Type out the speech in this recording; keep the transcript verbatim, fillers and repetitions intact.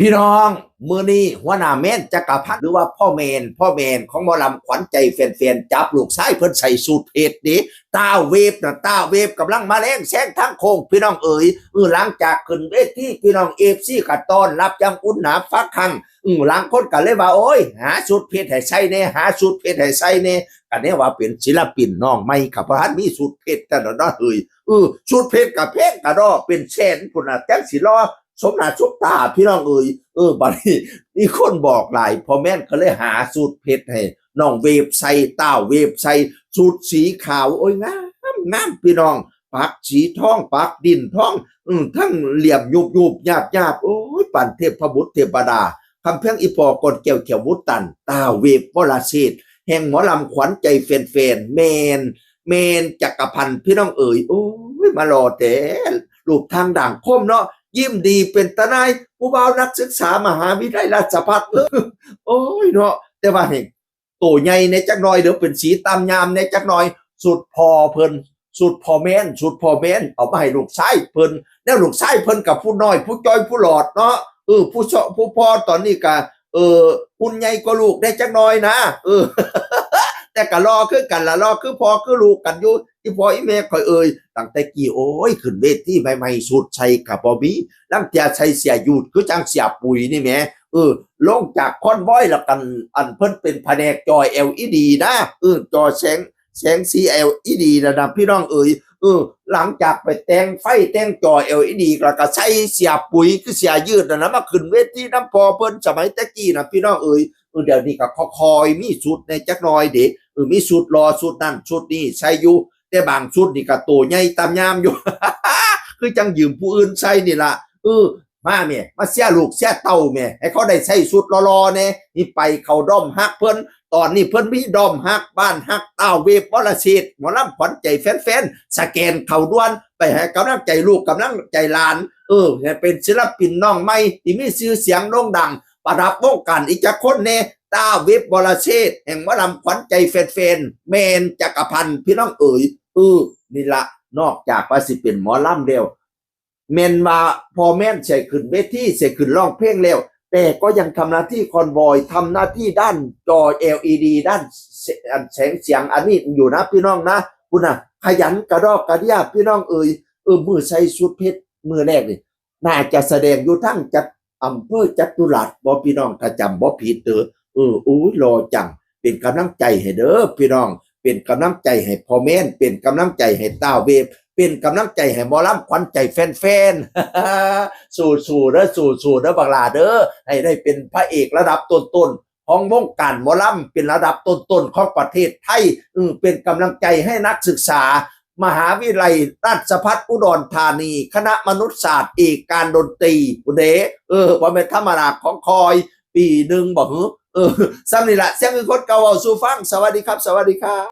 พี่น้อง มื้อนี้หัวหน้าแมนจักรพันธ์ หรือว่าพ่อแมน พ่อแมนของหมอลำขวัญใจแฟนๆ จับลูกชายเพิ่นใส่สูทเพชรเด้ ตาเวฟนะ ตาเวฟกำลังมาแรงแซงทางโค้ง พี่น้องเอ๋ย เออ หลังจากขึ้นเวที พี่น้อง เอฟซี ก็ต้อนรับอย่างอุ่นหนาฝาคั่ง เออ หลางคนก็เลยว่า โอ้ย หาสูทเพชรให้ใส่แหน่ หาสูทเพชรให้ใส่แหน่ ก็แนวว่าเป็นศิลปินน้องใหม่ ก็บ่ทันมีสูทเพชรกันดอกเนาะเฮ้ย เออ สูทเพชรก็แพงกะดอก เป็นแสนพุ้นน่ะ จั่งสิหล่อสมหน้าสมตา พี่น้องเอ๋ย เออ บัดนี้มีคนบอกหลาย พ่อแมนก็เลยหาสูทเพชรให้น้องเวฟใส่ ตาเวฟใส่ สูทสีขาว โอ้ย งาม งาม พี่น้อง ปักสีทอง ปักดินทอง อืม ทั้งเหลี่ยมยุบๆ ยาบๆ โอ้ย ปานเทพบุตรเทวดา คำเพียงอีพ่อก่อนแก้วเขียววุตัน ตาเวฟวรเชษฐ์ แห่งหมอลำขวัญใจแฟนๆ แมน แมนจักรพันธ์ พี่น้องเอ๋ย โอ้ย มาหล่อแท้ รูปทางด่างคมเนาะ ยิ้มดีเป็นตาหน่าย ผู้บ่าวนักศึกษามหาวิทยาลัยราชภัฏ เออ โอ้ยเนาะ แต่ว่าแห่ง โตใหญ่แหน่จักหน่อย เดี๋ยวเป็นสีตามยามแหน่จักหน่อย สูทพ่อเพิ่น สูทพ่อแมน สูทพ่อแมน เอามาให้ลูกชายเพิ่น แล้วลูกชายเพิ่นกับผู้น้อย ผู้จ้อย ผู้หลอดเนาะ เออ ผู้เซาะ ผู้พ่อตอนนี้ก็ เออ หุ่นใหญ่กว่าลูกแหน่จักหน่อยนะ เออ แต่ก็หล่อคือกันล่ะ หล่อคือพ่อคือลูกกันอยู่ อีพ่ออีแม่ข่อยเอ่ย ตั้งแต่กี้ โอ้ย ขึ้นเวทีใหม่ๆ สูทใส่ก็บ่มี ลางเทื่อใส่เสื้อยืด คือจั่งเสื้อปุ๋ยนี่แหม เออ ลงจากคอนวอยแล้วกัน อันเพิ่นเป็นแผนกจอ แอลอีดี นะ เออ จอแสง แสงสี แอลอีดี นั่นนะ พี่น้องเอ๋ย เออ หลังจากไปแต่งไฟแต่งจอ แอลอีดี แล้วก็ใส่เสื้อปุ๋ย คือเสื้อยืดนั่นนะ มาขึ้นเวทีนำพ่อเพิ่นสมัยแต่กี้นะ พี่น้องเอ๋ย เออ เดี๋ยวนี้ก็ค่อยๆ มีสูทแหน่จักหน่อยเด้ เออ มีสูทหล่อ สูทนั่นสูทนี่ใส่อยู่ แต่บางสูทนี่ก็โตใหญ่ตามยามอยู่ คือจั่งยืมผู้อื่นใส่นี่ล่ะ เออ มาแม่ มาเชียร์ลูกเชียร์เต้าแม่ ให้เขาได้ใส่สูทหล่อๆ แหน่ นี่ไปเข้าด้อมฮักเพิ่น ตอนนี้เพิ่นมีด้อมฮัก บ้านฮัก ตาเวฟวรเชษฐ์ หมอลำขวัญใจแฟนๆ สแกนเข้าด่วน ไปให้กำลังใจลูกกำลังใจหลาน เออ ให้เป็นศิลปินน้องใหม่ที่มีชื่อเสียงโด่งดัง ประดับวงการอีกจักคนแหน่ ตาเวฟวรเชษฐ์ แห่งหมอลำขวัญใจแฟนๆ แมนจักรพันธ์ พี่น้องเอ๋ย เออ นี่ละ นอกจากว่าสิเป็นหมอลำแล้ว แม่นว่าพ่อแมนใส่ขึ้นเวที ใส่ขึ้นร้องเพลงแล้ว แต่ก็ยังทำหน้าที่คอนวอย ทำหน้าที่ด้านจอ แอลอีดี ด้านแส- อันแสงเสียงอันนี้อยู่นะพี่น้องนะ พุ้นน่ะ ขยันกระดอกกระเดี้ย พี่น้องเอ๋ย เออ มื้อใส่สูทเพชร มื้อแรกนี่ น่าจะแสดงอยู่ทั้งจัด อำเภอจตุรัสบ่ พี่น้อง ถ้าจำบ่ผิดเด้อ เออ โอ้ย หล่อจัง เป็นกำลังใจให้เด้อพี่น้อง เป็นกำลังใจให้พ่อแมน เป็นกำลังใจให้ตาเวฟ เป็นกำลังใจให้หมอลำขวัญใจแฟนๆ สู้ๆ เด้อ สู้ๆ เด้อ บักหล่าเด้อ ให้ได้เป็นพระเอกระดับต้นๆ ของวงการหมอลำ เป็นระดับต้นๆ ของประเทศไทย เออ เป็นกำลังใจให้นักศึกษา มหาวิทยาลัยราชภัฏอุดรธานี คณะมนุษยศาสตร์ เอกการดนตรี พุ้นเด้ เออ ว่าเป็นธรรมดาของคอย ปีหนึ่งบ่หือ เออ ซ้ำนี่ละ เสียงคือคนเก่าเว้าสู่ฟัง สวัสดีครับ สวัสดีครับ